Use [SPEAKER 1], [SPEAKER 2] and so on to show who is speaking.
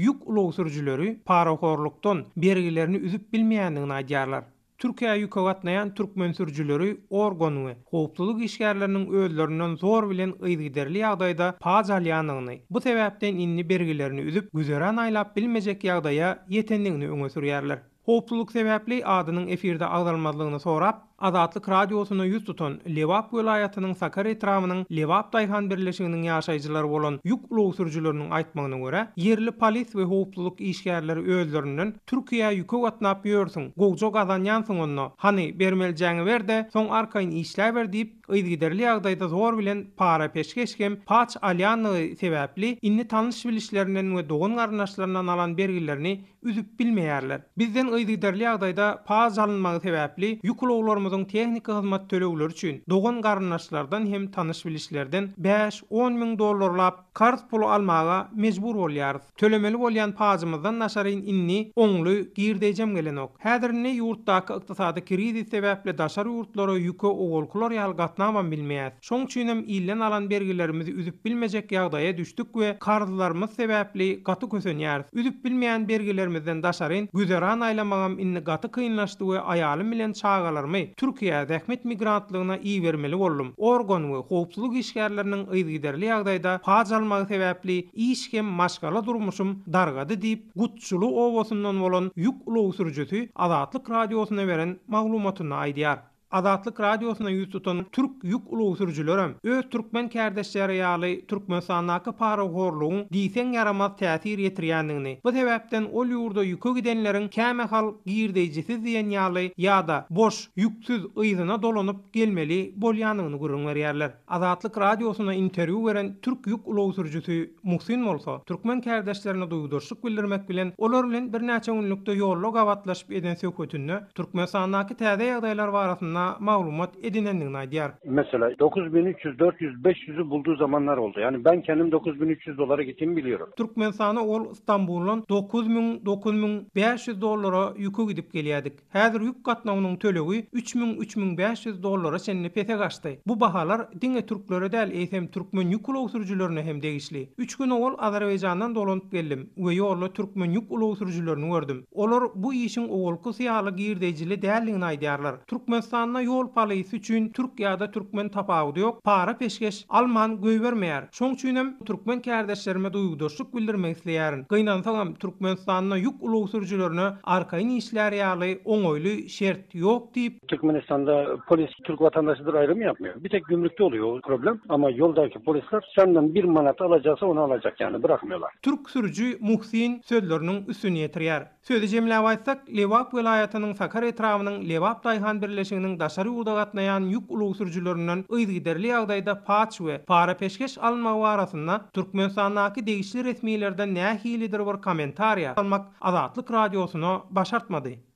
[SPEAKER 1] ýük ulag sürüjileri parahorlukdan bergilerini üzüp bilmeýändigini aýdýarlar. Türkiýä ýüke gatnaýan türkmen sürüjileri organ we howpsuzlyk işgärleriniň özlerinden zor bilen yzygiderli ýagdaýda paç alýandygyny, bu sebäpden indi bergilerini üzüp, güzeran aýlap bilmejek ýagdaýa ýetendigini öňe sürýärler. Howpsuzlyk sebäpli adynyň efirde agzalmazlygyny sorap, Azatlyk Radiosyna ýüz tutan Lebap welaýatynyň Sakar etrabynyň Lebap daýhan birleşiginiň ýaşaýjylary bolan ýük ulag sürüjileriniň aýtmagyna görä, ýerli polis we howpsuzlyk işgärleri özlerinden Türkiýä ýüke gatnap ýörsüň, gowja gazanýansyň onda, hany, bermelijeňi ber-de, soň arkaýyn işläber diýip, yzygiderli ýagdaýda zor bilen para-peşgeş hem paç alýandygy sebäpli, indi tanyş-bilişlerinden we dogan-garyndaşlaryndan alan bergilerini üzüp bilmeýärler. Bizden yzygiderli ýagdaýda paç alynmagy sebäpli ýük ulaglarymyzyň tehniki hyzmat tölegleri üçin dogan-garyndaşlardan hem tanyş-bilişlerden bäş-on müň dollarlap karz puly almaga mejbur bolýarys. Tölemeli bolýan pajymyzdan daşaryn indi oňly girdeýjem gelenok. Häzir indi ýurtdaky ykdysady krizis sebäpli daşary ýurtlara ýüke owalkylar ýaly gatnabam bilmeýäs. Şoň üçinem ilden alan bergilerimizi üzüp bilmejek ýagdaýa düşdük we karzlarymyz sebäpli gaty kösenýäris. Üzüp bilmeýän bergilerimizden daşaryn güzeran aýlamagam indi gaty kynlaşdy we aýalym bilen çagalarymy Türkiýä zähmet migrantlygyna ibermeli boldum. Organ we howpsuzlyk işgärleriniň yzygiderli ýagdaýda paç almagy sebäpli iş hem maşgala durmuşym dargady diýip, Gutçuly obasyndan bolan ýük ulag sürüjisi Azatlyk Radiosyna beren maglumatynda aýdýar. Azatlyk Radiosyna ýüz tutan türk ýük ulag sürüjilerem öz türkmen kärdeşleri ýaly Türkmenistandaky parahorlugyň diýseň ýaramaz täsir ýetirýändigini, bu sebäpden ol ýurda ýüke gidenleriň kämahal girdeýjisiz diýen ýaly ýa-da boş, ýüksüz yzyna dolanyp gelmeli bolýandygyny gürrüň berýärler. Azatlyk Radiosyna interwýu beren türk ýük ulag sürüjisi Muhsin bolsa, türkmen kärdeşlerine duýgudaşlyk bildirmek bilen, olar bilen birnäçe günlükde ýolda gabatlaşyp eden söhbetinde Türkmenistandaky täze ýagdaýlar barasynda maglumat edinendigini aýdýar.
[SPEAKER 2] Mesela 9300, 400, 500'ü bulduğu zamanlar oldu. Yani ben kendim 9300 dolara gittiğimi biliyorum.
[SPEAKER 1] Türkmenistana ol Stambuldan 9000, 9500 dollara ýüke gidip gelýärdik. Häzir ýük gatnawynyň tölegi 3000, 3500 dollara çenli pese gaçdy. Bu bahalar diňe türklere däl, eýsem türkmen ýük ulag sürüjilerine hem degişli. Üç gün owal Azerbaýjandan dolanyp geldim we ýolda türkmen ýük ulag sürüjilerini gördüm. Olar bu işiň owalkysy ýaly girdeýjili däldigini aýdýarlar. Türkmenistanda ýol polisi üçin türk ýa-da türkmen tapawudy ýok, para-peşgeş alman goýbermeýär. Şoň üçinem türkmen kärdeşlerime duýgudaşlyk bildirmek isleýärin. Gynansagam, Türkmenistanda ýük ulag sürüjilerine arkaýyn işlär ýaly oňaýly şert ýok diýip,
[SPEAKER 2] Türkmenistanda polis Türk vatandaşıdır ayrım yapmıyor. Bir tek gümrükte oluyor o problem. Ama yoldaki polisler senden bir manat alacaksa onu alacak yani bırakmıyorlar.
[SPEAKER 1] Türk sürüji Muhsin sözleriniň üstüni ýetirýär. Sözi jemläp aýtsak, Lebap welaýatynyň Sakar etrabynyň Lebap daýhan birleşiginiň daşary ýurda gatnaýan ýük ulag sürüjilerinden yzygiderli ýagdaýda paç we para-peşgeş alynmagy barasynda Türkmenistandaky degişli resmilerden nähilidir bir kommentariýa almak Azatlyk Radiosyna başartmady.